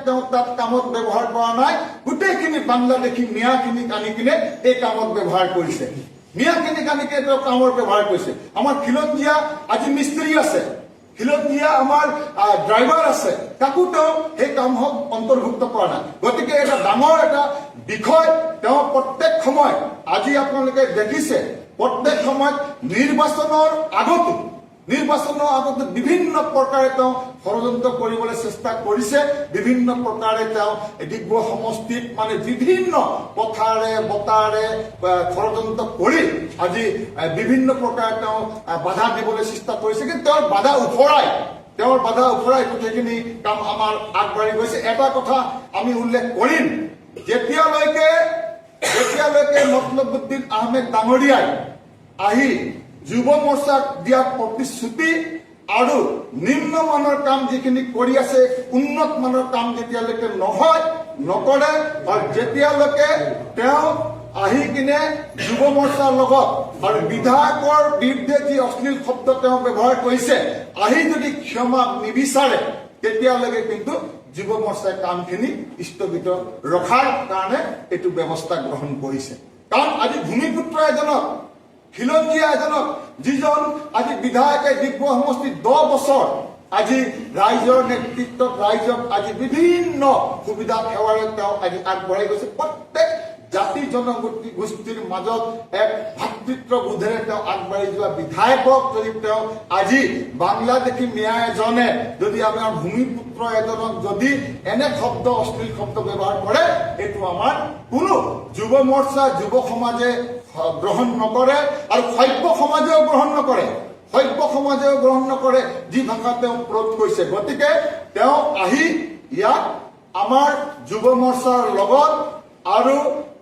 তেওঁ তাত কামত ব্যৱহাৰ কৰা নাই। গোটেইখিনি বাংলাদেশী মিয়াখিনিক আনি কিনে এই কামত ব্যৱহাৰ কৰিছে। মিয়াখিনিক আনি কিনে তেওঁ কামৰ ব্যৱহাৰ কৰিছে। আমাৰ খিলঞ্জীয়া আজি মিস্ত্ৰী আছে, খিলঞ্জীয়া আমাৰ ড্ৰাইভাৰ আছে, কাকো তেওঁ সেই কামত অন্তৰ্ভুক্ত কৰা নাই। গতিকে এটা ডাঙৰ এটা বিষয়। তেওঁ প্ৰত্যেক সময়, আজি আপোনালোকে দেখিছে, প্ৰত্যেক সময়ত নিৰ্বাচনৰ আগতো বিভিন্ন প্ৰকাৰে তেওঁ ষড়যন্ত্ৰ কৰিবলৈ চেষ্টা কৰিছে। বিভিন্ন প্ৰকাৰে তেওঁ ডিগবৈ সমষ্টিত মানে বিভিন্ন কথাৰে বতাৰে ষড়যন্ত্ৰ কৰি আজি বিভিন্ন প্ৰকাৰে তেওঁ বাধা দিবলৈ চেষ্টা কৰিছে। কিন্তু তেওঁৰ বাধা ওফৰাই গোটেইখিনি কাম আমাৰ আগবাঢ়ি গৈছে। এটা কথা আমি উল্লেখ কৰিম, যেতিয়ালৈকে যেতিয়ালৈকে মতলবুদ্দিন আহমেদ ডাঙৰীয়াই আহি যুৱ মৰ্চাক দিয়া প্ৰতিশ্ৰুতি আৰু নিম্নমানৰ কাম যিখিনি কৰি আছে, উন্নত মানৰ কাম যেতিয়ালৈকে নহয়, নকৰে আৰু যেতিয়ালৈকে তেওঁ আহি কিনে যুৱ মৰ্চাৰ লগত আৰু বিধায়কৰ বিৰুদ্ধে যি অশ্লীল শব্দ তেওঁ ব্যৱহাৰ কৰিছে, আহি যদি ক্ষমা নিবিচাৰে, তেতিয়ালৈকে কিন্তু যুৱ মৰ্চাই কামখিনি স্থগিত ৰখাৰ কাৰণে এইটো ব্যৱস্থা গ্ৰহণ কৰিছে। কাৰণ আজি ভূমিপুত্ৰ এজনক, খিলঞ্জীয়া এজনক, যিজন আজি বিধায়কে ডিগবৈ সমষ্টিত 10 বছৰ আজি ৰাইজৰ নেতৃত্বত ৰাইজক আজি বিভিন্ন সুবিধা সেৱাৰে তেওঁ আজি আগবঢ়াই গৈছে, প্ৰত্যেক জাতি জনগোষ্ঠী গোষ্ঠীৰ মাজত এক ভাতৃত্ববোধেৰে তেওঁ আগবাঢ়ি যোৱা বিধায়কক যদি তেওঁ আজি বাংলাদেশী মিয়া এজনে যদি আমাৰ ভূমিপুত্ৰ এজনক যদি এনে শব্দ, অশ্লীল শব্দ ব্যৱহাৰ কৰে, এইটো আমাৰ কোনো যুৱ মৰ্চা, যুৱ সমাজে গ্ৰহণ নকৰে আৰু সভ্য সমাজেও গ্ৰহণ নকৰে। সভ্য সমাজেও গ্ৰহণ নকৰে যি ভাষা তেওঁ প্ৰয়োগ কৰিছে। গতিকে তেওঁ আহি ইয়াত আমাৰ যুৱ মৰ্চাৰ লগত আৰু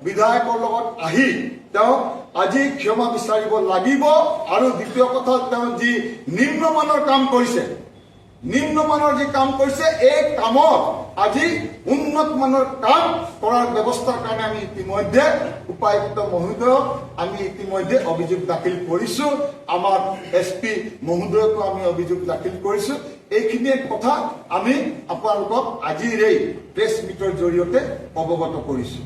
বিধায়কৰ লগত আহি তেওঁ আজি ক্ষমা বিচাৰিব লাগিব। আৰু দ্বিতীয় কথা, তেওঁ যি নিম্নমানৰ কাম কৰিছে, নিম্নমানৰ যি কাম কৰিছে, এই কামত আজি উন্নত মানৰ কাম কৰাৰ ব্যৱস্থাৰ কাৰণে আমি ইতিমধ্যে উপায়ুক্ত মহোদয়ক আমি ইতিমধ্যে অভিযোগ দাখিল কৰিছো। আমাৰ এছ পি মহোদয়কো আমি অভিযোগ দাখিল কৰিছো। এইখিনিয়ে কথা আমি আপোনালোকক আজিৰ এই প্ৰেছ মিটৰ জৰিয়তে অৱগত কৰিছো।